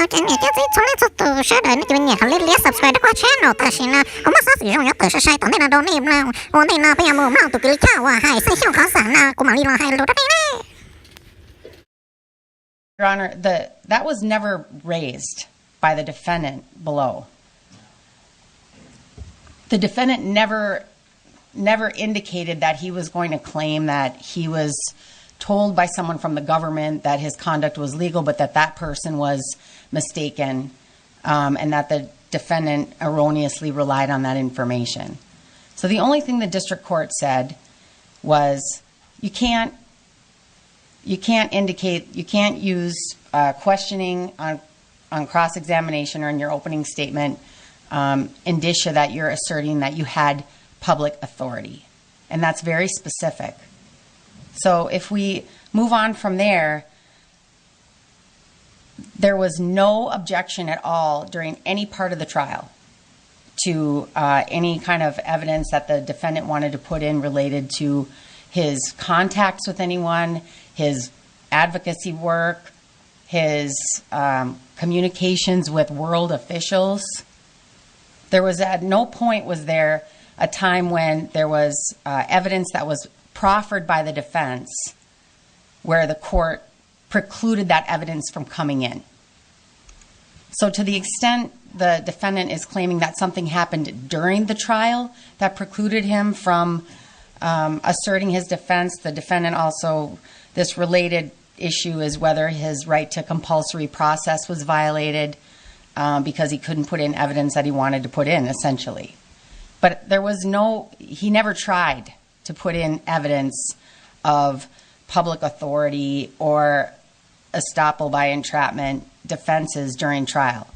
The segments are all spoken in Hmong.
Ua cas niam cov txiv txhua leej txhua tus sawv daws nej cov me nyuam qhov liab liab subscribe rau kuv channel tam sim no kuv muaj xov xwm zoo yuav tawm sai sai tom ntej no rau nej mloog. Ua ntej no peb yuav mus mloog tus kws li choj uas hais Xeeb Xyooj qhov xav na, kuv mam li los hais lus rau nej ne. Your Honor, the, that was never raised by the defendant below. The defendant never, never indicated that he was going to claim that he was told by someone from the government that his conduct was legal, but that that person was mistaken, um, and that the defendant erroneously relied on that information. So the only thing the district court said was, you can't you can't indicate, you can't use uh, questioning on, on cross examination or in your opening statement um, indicia that you're asserting that you had public authority. And that's very specific. So if we move on from there, there was no objection at all during any part of the trial to uh, any kind of evidence that the defendant wanted to put in related to his contacts with anyone, his advocacy work, his um, communications with world officials. There was at no point was there a time when there was uh, evidence that was proffered by the defense where the court precluded that evidence from coming in. So, to the extent the defendant is claiming that something happened during the trial that precluded him from um, asserting his defense, the defendant also, this related issue is whether his right to compulsory process was violated um, because he couldn't put in evidence that he wanted to put in, essentially. But there was no, he never tried to put in evidence of public authority or estoppel by entrapment defenses during trial.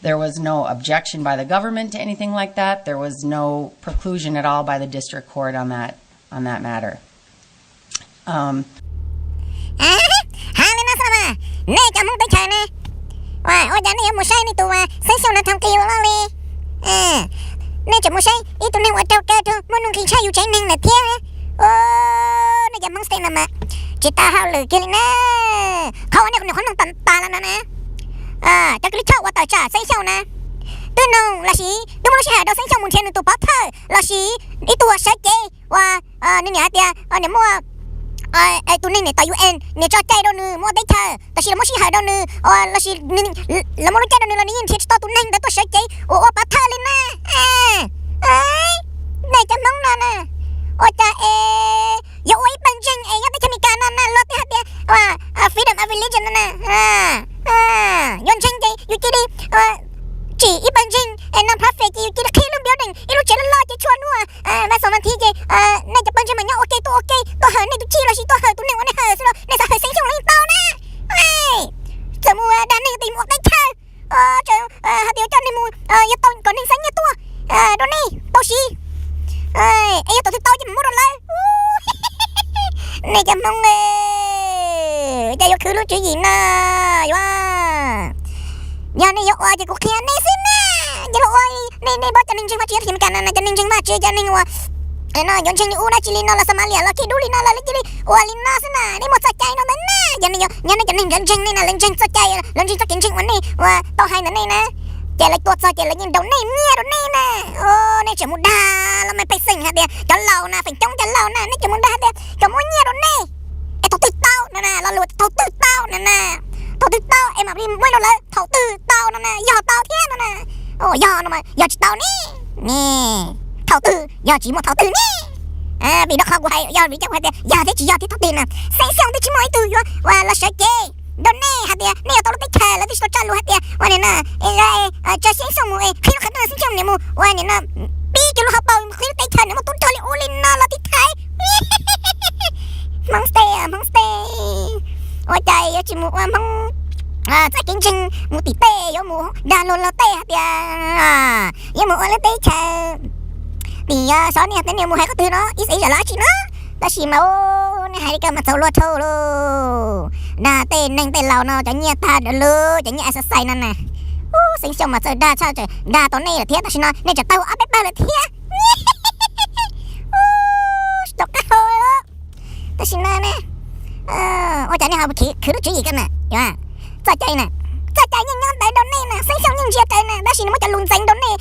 There was no objection by the government to anything like that. There was no preclusion at all by the district court on that, on that matter. Um, Hais li no xwb los mas, nej cov Hmoob teb chaws ne, ua cas nej yuav mus saib nej tus Xeeb Xyooj no thooj qis ua luaj li? Nej tseem mus saib ib tug neeg uas raug kaw raug muaj nuj nqis tshaj yus tsev neeg lawm thiab. Nej cov Hmoob state no mas tsis tau hauj lwm kiag li na. Qhov uas nej nyuam qhuav mloog tas tas los no na, cov kws li choj uas tawm tsam Xeeb Xyooj na, twb noog lossis twb muaj lub sij hawm rau Xeeb Xyooj mus nrhiav nws tus pov thawj lossis ib tug uas sawv cev uas nws niam hais tias niam muaj tus neeg niam tom U N niam tso cai rau nws mus ua teb chaws, tab sis los muaj sij hawm rau nws lossis los muaj lub caij rau nws los nws yeej nrhiav tsis tau tus neeg ntawd tuaj sawv cev uas ua pov thawj li na. Nej cov Hmoob no na, ua cas es yuav ua ib pawg ntseeg es nyob teb chaws Amelikas no na luag twb hais tias freedom of religion no na, yuav ntseeg ces yus cia li tsim ib pawg ntseeg non-profit ces yus cia li qhib lub building ib lub tsev loj loj ces tshua nuj vas xoo vas thiv ces nej cov pawg ntseeg mas nyob ua ke tuaj ua ke tuaj hawm nej tus txij lossis tuaj hawm tus neeg uas nej hawm xwb los nej xav hawm Xeeb Xyooj li tau na. Txawm mus dag neeg tias mus ua teb chaws, hais tias coj neeg mus, yuav tau kom neeg xa nyiaj tuaj rau nej tau siv, es yog thaum twg tau ces mus muab rau lawv. Nej cov Hmoob, cas yuav khwv lub tswv yim na, yuav, yog nej yuav ua ces kuv qhia nej xwb na. Ces los ua, nej, nej paub cov neeg ntseeg Vaj Tswv nyob teb chaws Amelikas no na, cov neeg ntseeg Vaj Tswv, cov neeg uas no yuav ntseeg li ub dab tsi li no los Somalia los khib dub li no los lawv cia li ua li no xwb na, nej muaj txoj cai rau ntawd na. Yog nej, yog nej cov neeg ntawd ntseeg nej na, lawv ntseeg txoj cai, lawv ntseeg txoj kev ntseeg uas nej tau hais ntawm nej na, ces lawv tua txog ces lawv yeej ntaus nej nyiaj rau nej na. Nej tseem mus dag los mas pej xeem hais tias cov laus na, feem coob cov laus na, nej tseem mus dag hais tias kom muab nyiaj rau nej, es thaum twg tau no na, lo lus thaum twg tau no na, thaum twg tau es mam li muab rau lawv, thaum twg tau no na, yog tau thiab no na, yog no mas yog tsis tau ne, ne, thaum twg yog tsis muaj thaum twg ne. Vim rau qhov kuv hais yog vim cas kuv hais tias yog thiab tsis yog thiab thaum twg na, Xeeb Xyooj twb tsis muaj ib tug yuav ua los sawv cev rau nej hais tias nej yuav tau lub teb chaws, lawv twb tsis tau tsa lus hais tias ua nim no tsa Xeeb Xyooj mus es qhib lub qhov rooj Xeeb Xyooj niam mus ua nim no pib kiag lub hauv paus mus qhib lub teb chaws niam muaj tub rog li ub li no los tib thaiv. Hmoob state, Hmoob state, ua cas yuav tsis mus ua Hmoob txoj kev ntseeg, mus tim tej yuav mus dag luag luag tej hais tias yuav mus ua lub teb chaws. Tim xyov nej tej nej mus hais qhov twg no, ib xeem zam los dab tsi no, tab sis mas nej hais li ko mas txaus luag dhau lauj. Dag tej neeg tej laus no cov nyiaj tag lawm, cov nyiaj exercise no na. Ub, Xeeb Xyooj mas txawj dag tshaj, dag tau nej lawm thiab, tam sim no nej tseem tau ob peb pawg lawm thiab. Ub, tsis tau qab hau lawm. Tam sim no ne, ua cas nej ho khwv lub tswv yim ko na, txoj cai na, txoj ntsia raws na, tab sis nws muab cov lus ntxeev rau nej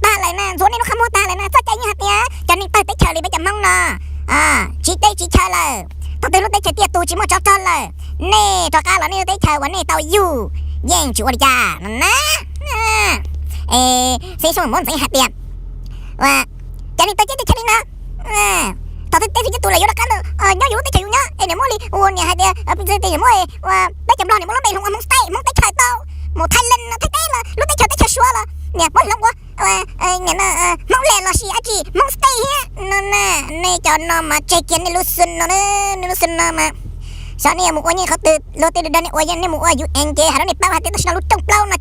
tag lawm na, ntxuav nej lub qhov muag tag lawm na, txoj cai nyob hais tias cov neeg tawg teb chaws li peb cov Hmoob no tsis teb tsis chaw lawm. Thaum twg lub teb chaws tiaj tus tsis muaj tsov rog lawm, nej rov qab los nej lub teb chaws uas nej tau yug yeej tsis ua li cas no na. Es Xeeb Xyooj muab ntxeev hais tias, ua, cov neeg tawg teb chaws li no, thaum twg teb tsis tiaj tus lawm yuav rov qab nyob yus lub teb chaws yus nyob es niam muab li ua niam hais tias, niam muab ua peb cov Nplog niam muab lub npe hloov ua Hmoob State, Hmoob teb chaws tau, mus Thailand Thaib teb los lub teb chaws teb chaws Suav los niam muab hloov ua Hmoob Land los sis dab tsi Hmoob State thiab no na. Nej cov no mas tseg kiag nej lub xwm no, nej lub xwm no mas xyov nej yuav mus ua nyob qhov twg, luag tej dag nej ua, nej mus ua UN ces hais rau nej paub hais tias tam sim no lub rooj plaub no